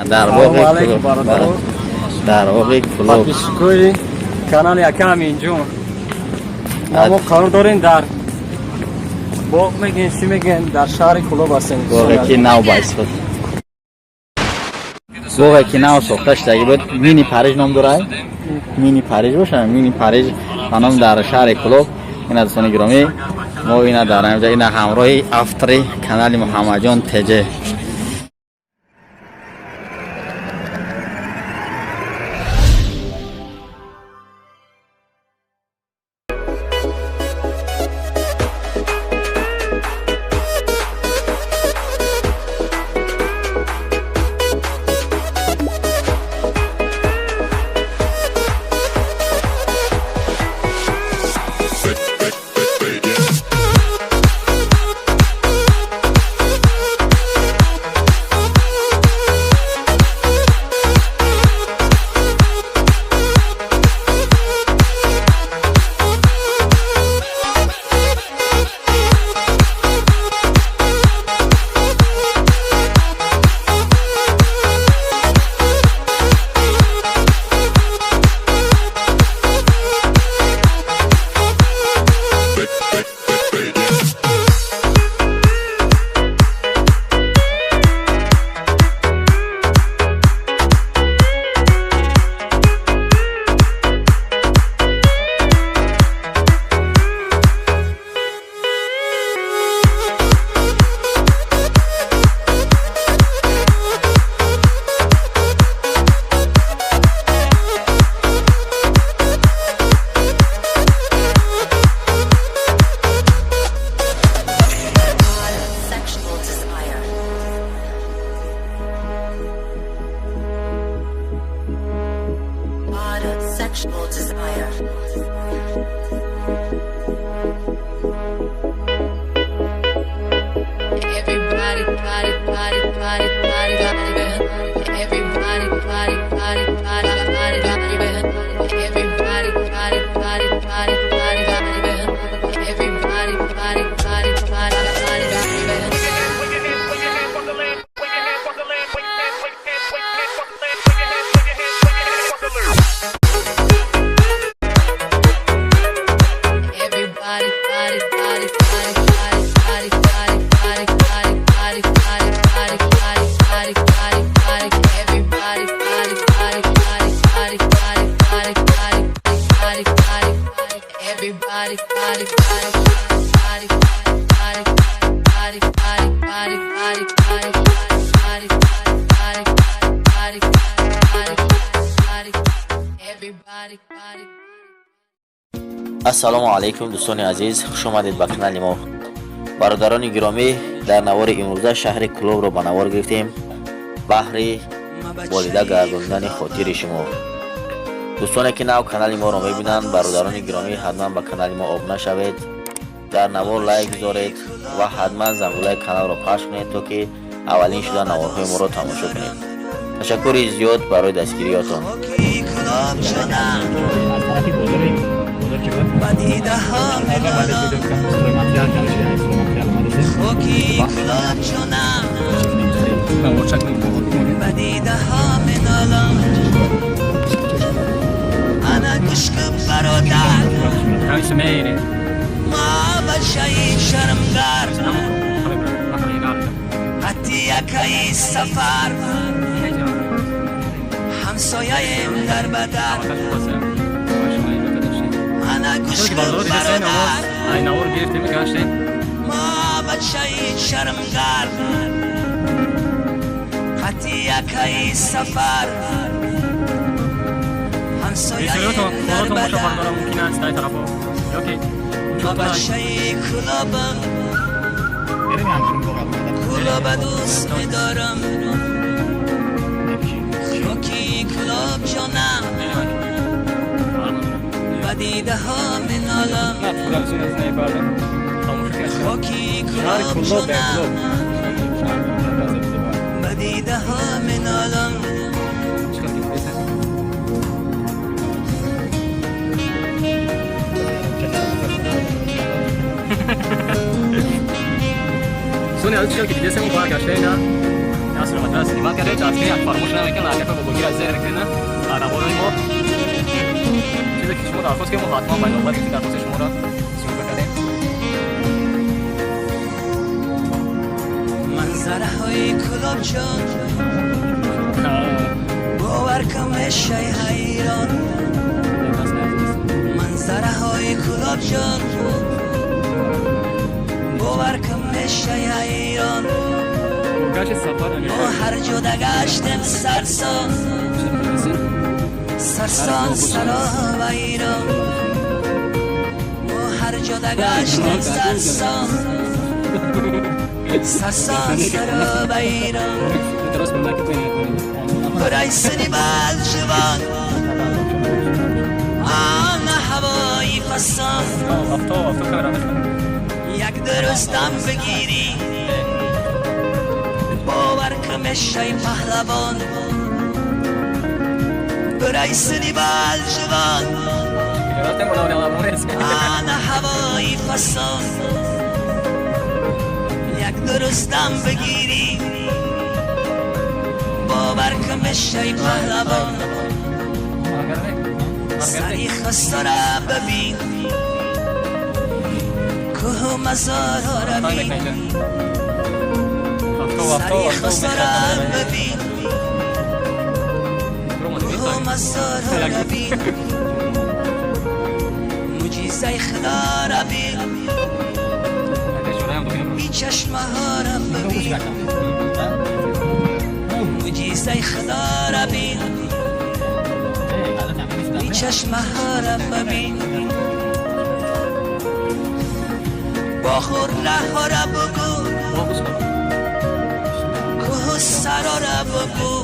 Дар Салому боғи алейкум, клуб. бародаро. Дар боғи клуб. Подписчикои канали ака Аминҷон. Мо қарор дорем дар боғ, мегӯем, чӣ мегӯем, дар шаҳри Кулоб ҳастем. Боғе ки нав ба истифода. Боғе ки нав сохта шудаги буд, Мини Париж ном дорад. Мини Париж боша, Мини Париж ба ном дар шаҳри Кулоб. Ина, дӯстони гиромӣ, мо ина дар ҳамҷа ина ҳамроҳи автори канали Муҳаммадҷон ТЖ. Sexual desire. Odd sexual desire. Everybody, party, party, party, party, party. Everybody, party, party, party, party, party. Everybody, party, party, party, party, party. Everybody, party, party, party, party, party. Everybody, party, party, party, party, party, party, party, party, party, party, party, party, party, party. Everybody, party, party, party, party, party, party, party, party, party, party. Everybody, party, party, party, party, party, party, party, party, party, party, party, party, party, party. Everybody, party. Ассалому алайкум, дӯстони азиз, хуш омадед ба канали мо. Бародарони гиромӣ, дар навори имрӯза шаҳри Кулобро ба навор гирифтем баҳри болида гардонидани хотири шумо. Дӯстоне ки нав канали моро мебинанд, бародарони гиромӣ, ҳатман ба канали мо обуна шавед, дар навор лайк гузоред ва ҳатман зангулаи каналро пахш кунед, то ки аввалин шуда наворҳои моро тамошо кунед. Ташаккури зиёд барои дастгириётон. Аз тарафи бозори бозор чӣ буд? Стройматериал короче, стройматериал омадесем. Хоки Кулоб ҷонам, ба дидаҳо менолам. Ана гӯш кун, бародар, ма бачаи шармгар, ҳатти якаи Сафар, ҳамсояем дар бадар. Ана гӯш кун, бародар, Навор гирифтем, гаштем. ма бачаи шармгар, ҳатти якаи Сафар, ҳамсояем дар бадар. Мумкин аст дар тарафо ёки Ма бачаи Кулобам, Кулоба дӯст медорам, хоки Кулоб ҷонам, ба дидаҳо менолам. Хоки Кулоб ҷонам, ба дидаҳо менолам. Сони аз чиқар ки дидесем, баргаштем. На Тасвирматра снимат кардед, аз фаромӯш намекунед, лайкака бобогира зер мекунед, наворои мо. Чизе ки шумо дархост кардед, мо ҳатман ба навбат гирифтем, дархости шуморо съёмка кардем. Манзараҳои Кӯлоб ҷон, бовар кун, мешай ҳайрон. Манзараҳои Кӯлоб ҷон, бовар кун, мешай ҳайрон. Гашти сафар. Мо ҳар ҷода гаштем, сарсон сарсон саро вайрон. Мо ҳар ҷода гаштем, сарсон сарсон саро вайрон. برای بلجوان آن هوای فسان، یک درستم بگیری، باور که میشی پهلوان. برای سنی بلجوان آن هوای فسان، یک درستم بگیری، باور که میشی پهلوان. سری خسته را ببین، کوه و مزار را بین. سری خسته را ببین، کوه و مزار را بین. معجزه خدا را بین، بی چشمه ها را ببین. معجزه خدا را بین، بی چشمه ها را ببین. با ها را بگو، کوه سرا را بگو،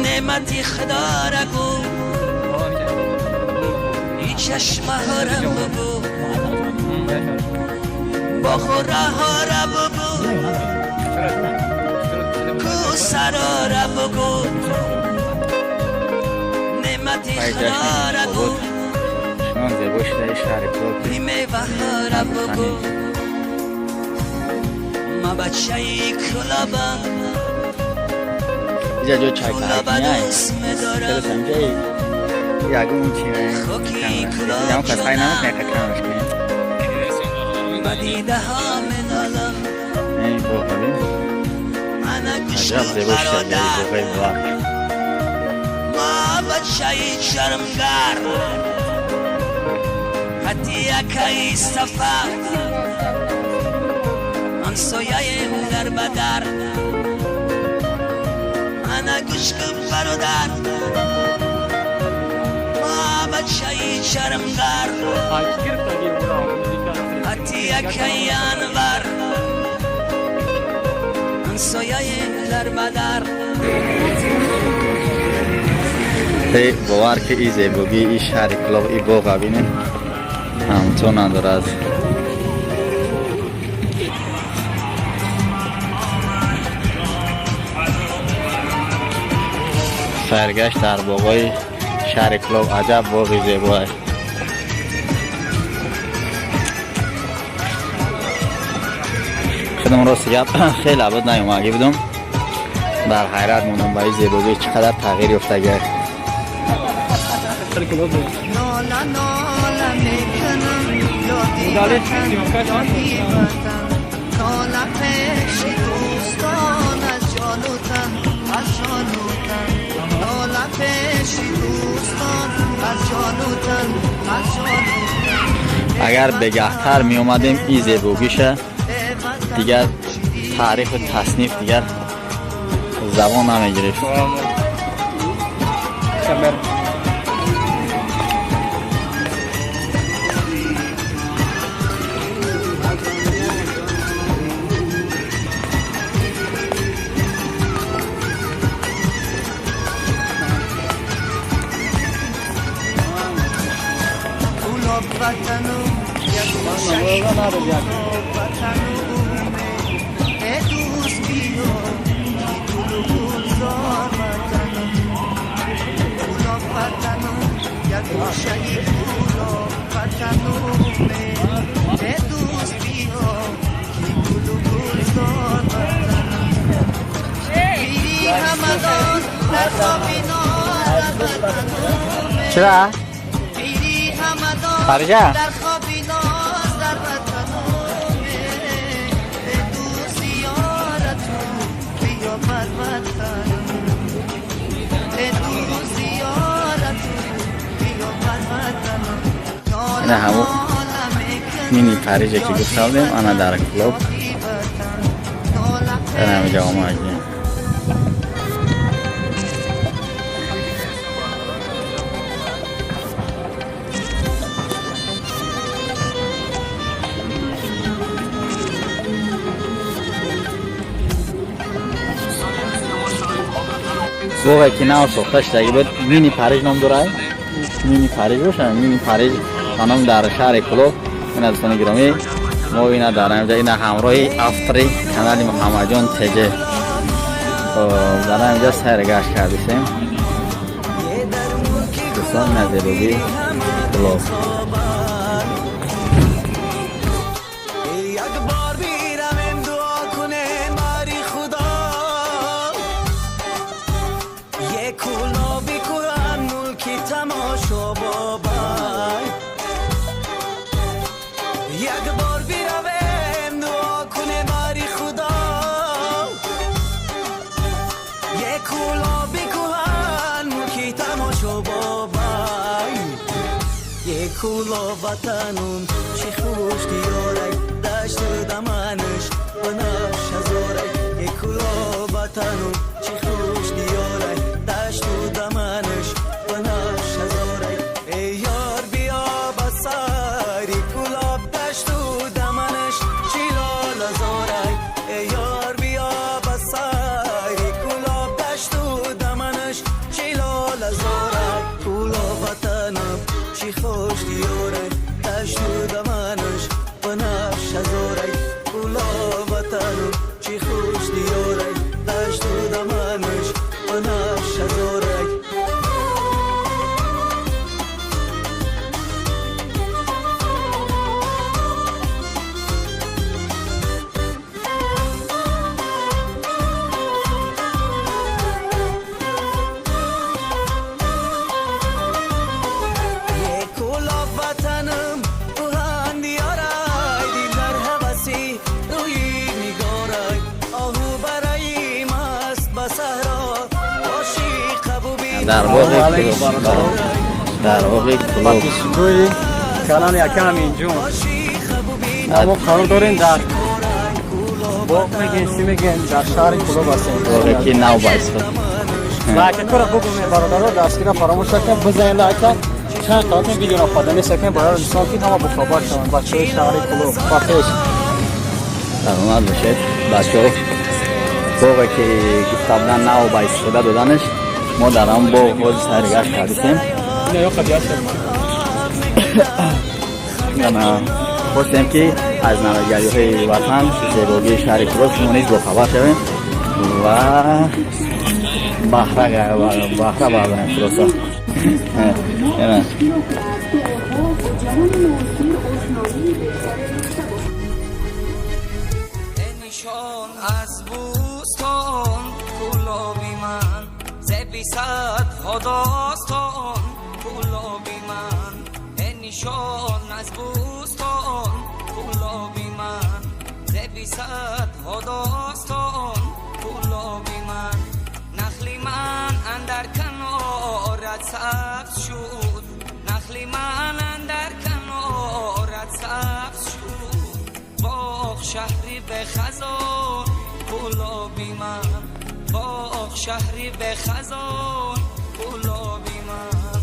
نعمتی خدا را گو، این چشمه ها را بگو. با ها را بگو، کوه سرا را بگو، نعمتی خدا را گو. چنان زیبا شده شهر کلوب. میوه ها را بگو. ما بچه کلابم. اینجا جو چای کلاب کردنی دوست می‌دارم. سمجه یگون چی خاکی کلاب یگون کسایی جانم. نمیتونه که کمرش کنیم. به دیده ها منالم. این باغ ببین. انا گوش عجب زیبا شده برادر. باغ باغ. ما بچه چرمگر حتی یکی سفر همسایه در بدر. انا گوش کن برادر، ما بچه چرمگر حتی یکی انور همسایه در بدر. ای باور که ای زیبایی ای شهر کلوب، ای باغ ببینیم، همچون ندارد. سرگشت در باغای شهر کلوب، عجب باغی زیبا. خودم راست گپ خیلی عباد نیومده بودم، در حیرت موندم با این زیبایی چقدر تغییر یافته. ناله ناله میکنم یادی وطن، ناله پیش دوستان از جان و تن، از جان و تن. ناله پیش دوستان از جان و تن، از جان و تن. اگر بگهتر می اومدیم این زیبوگیشه دیگر تعریف و تصنیف دیگر زبان نمی گرفت. کلاب وطنم یک گوشه کلاب وطنم، ای دوست بیا که گل و گلزار وطنم. کلاب وطنم یک گوشه کلاب وطنم، ای دوست بیا که گل و گلزار وطنم. Ҳамадон дар хоби ноз дар ватануме. Чира? Пири Ҳамадон Парижа? дар хоби ноз дар ватануме. Ду зиёрату биё бар ватанум. Ду зиёрату биё бар ватанум. Ина ҳамо мини Париже ки гуфта будем, ана дар Кӯлоб. Ана ҳамиҷа омадем. Боғе ки нав сохта шудаги буд, мини Париж ном дорад. Мини Париж боша, мини Париж ба ном дар шаҳри Кӯлоб. Ина дӯстони гиромӣ, мо ина дар ҳаминҷа ина ҳамроҳи автори канали Муҳаммадҷон ТЖ дар ҳаминҷа сайр гашт кардисем. Дӯстон, ина зебогии Кӯлоб. Як бор биравем, дуо кунем бари Худо, як кӯлоби кӯҳан мулки тамошо бобай. Як бор биравем, дуо кунем бари Худо, як кӯлоби кӯҳан мулки тамошо бобай. Як кӯлоб ватанум чӣ хуш диёрай, дашту даманаш банафш ҳазорай. Як кӯлоб ватанум чӣ хуш диёрай, дашту даманаш банафш ҳазорай. Эй ёр, биё ба сари Кӯлоб, дашту даманаш чӣ лолазорай. Эй ёр, биё ба сари Кӯлоб, дашту даманаш чӣ лолазорай. Кӯлоб ватанам чӣ хуш диёрай, дашту даманаш банафш ҳазорай. Кӯлоб ватанам чӣ хуш диёрай, дашту даманаш банафш ҳазорай. Як кӯлоб ватанам кӯҳан диёрай, дил дар ҳаваси рӯи нигорай. Оҳу барои маст ба саҳро, ошиқ қабуби Дар боғи Кӯлоб, дар боғи Кӯлоб. Подписчикои канали Акам Аминҷон, мо қарор дорем дар боғ, мегем, чӣ мегем, дар шаҳри Кӯлоб ҳастем. Боғе ки нав ба истифода. Лайкакора бугум, бародаро, дастгира фаромӯш накунед, бизанед лайка, чанд қадам видеоро поделиться кунед барои дӯстон, ки ҳама бохабар шаванд. Бачаҳои шаҳри Кӯлоб ба пеш. Саломат бошед, бачаҳо. Боғе ки гуфта будан нав ба истифода доданаш, мо дар ҳамон боғ ҳози сайргашт кардисем. Ина ё қадиаша. Ана, хостем ки аз навигариҳои ватан, зебогии шаҳри Кӯлоб шумо низ бохабар шавем ва баҳра бардорем. Хулоса, ина. Нишон аз бӯстон Кӯлоби ман, зеби садҳо достон Кӯлоби ман. Нишон аз бӯстон Кӯлоби ман, зеби садҳо достон Кӯлоби ман. Нахли ман андар канорат сабз шуд, нахли ман андар канорат сабз шуд. Боғ шаҳри бехазон Кӯлоби ман, боғ шаҳри бехазон Кӯлоби ман.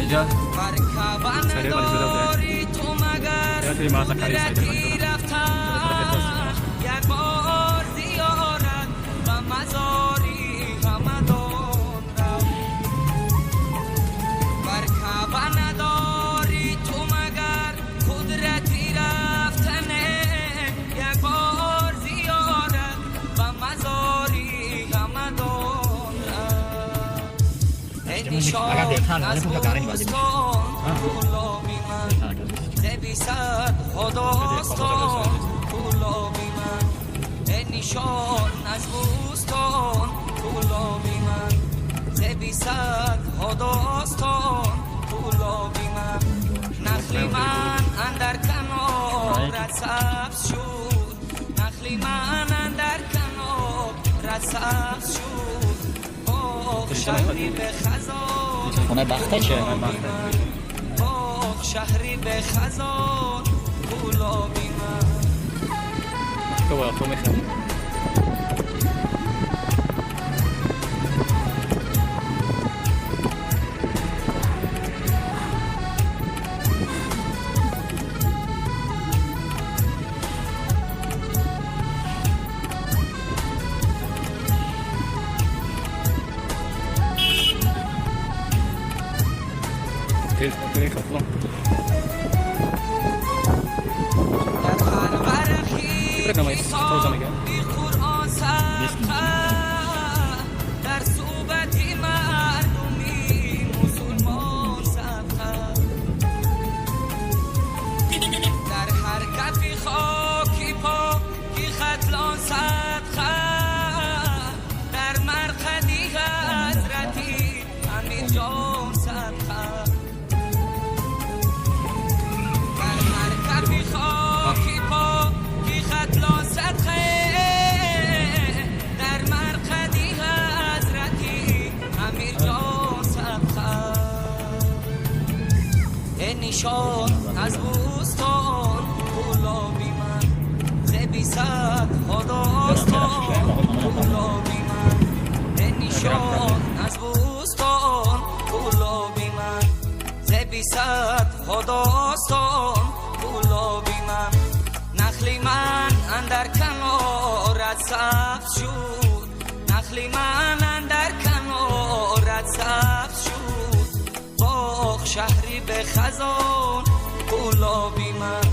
اینجا سریع ولی زده بوده یه یک بار زیارت و مزاری همدان رفت بر کعبه نداری تو مگر قدرتی رفتنه یک بار زیارت و مزاری همدان رفت ای نشان از بوستان گلابی من نویسد خداستان گلابی من نشان از بوستان گلابی من نویسد خداستان گلابی من نخلی من اندر کنارت سبز شد نخلی من اندر کنارت سبز شد باغ شهری به خزان خونه بخته چه؟ باغ شهری به خزان گلابی من تو باید تو میخوام در هر ورقی کتابی قرآن سبقه در صحبت مردمی مسلمان سبقه در هر کفی خاکی پاکی ختلان صدقه در مرقدی حضرتی امیر جان صدقه در هر کفی خاکی پاکی ختلان صدقه در مرقدی حضرتی امیر جان صدقه ای نشان از بوستان گلابی من نویسد خداستان گلابی من ای نشان از بوستان گلابی من نویسد خداستان گلابی من نخلی من اندر کنارت سبز شد نخلی من اندر کنارت سبز شد باغ شهری به خزان گلابی من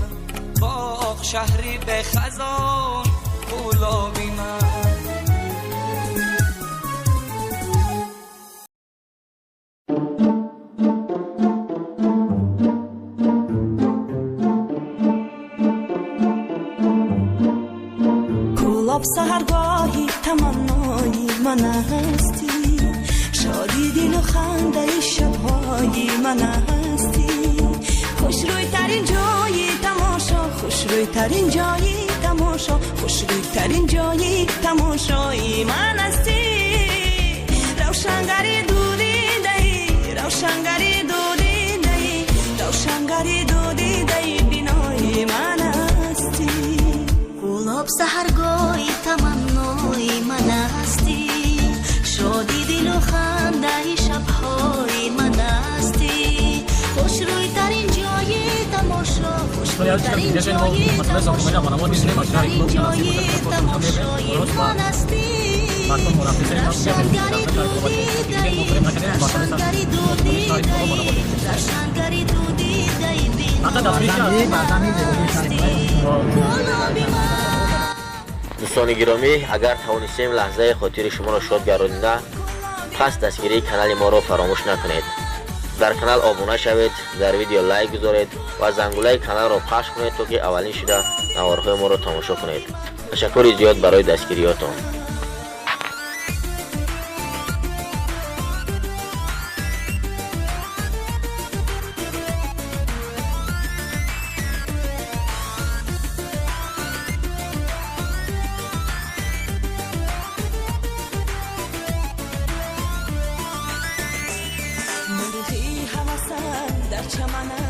باغ شهری به خزان گلابی من کولاب سحرگاهی تمنای من هستی شادی دل و خنده شبهای من هستی خوشروی ترین جای تماشا خوشروی ترین جای تماشا خوشروی ترین جای تماشای من هستی روشنگری دودی دهی روشنگری دودی دهی روشنگری دودی دهی بینای من هستی گلاب سحرگاهی تمنای من هستی شادی دل و خنده شبهای من هستی خوشروی ترین جای تماشا خوشروی ترین جای تماشا خوشروی ترین جای تماشای من هستی روشنگری دودی دهی روشنگری دودی دهی روشنگری دودی دهی بینای من هستی گلابی من دوستان گرامی اگر توانستیم لحظه خاطر شما را شاد گردانیده پس دستگیری کانال ما را فراموش نکنید. در کانال آبونه شوید، در ویدیو لایک گذارید و زنگوله کانال را پخش کنید تا که اولین شده نوارهای ما را تماشا کنید. تشکر زیاد برای دستگیریاتان. مرغی هوسم در چمنم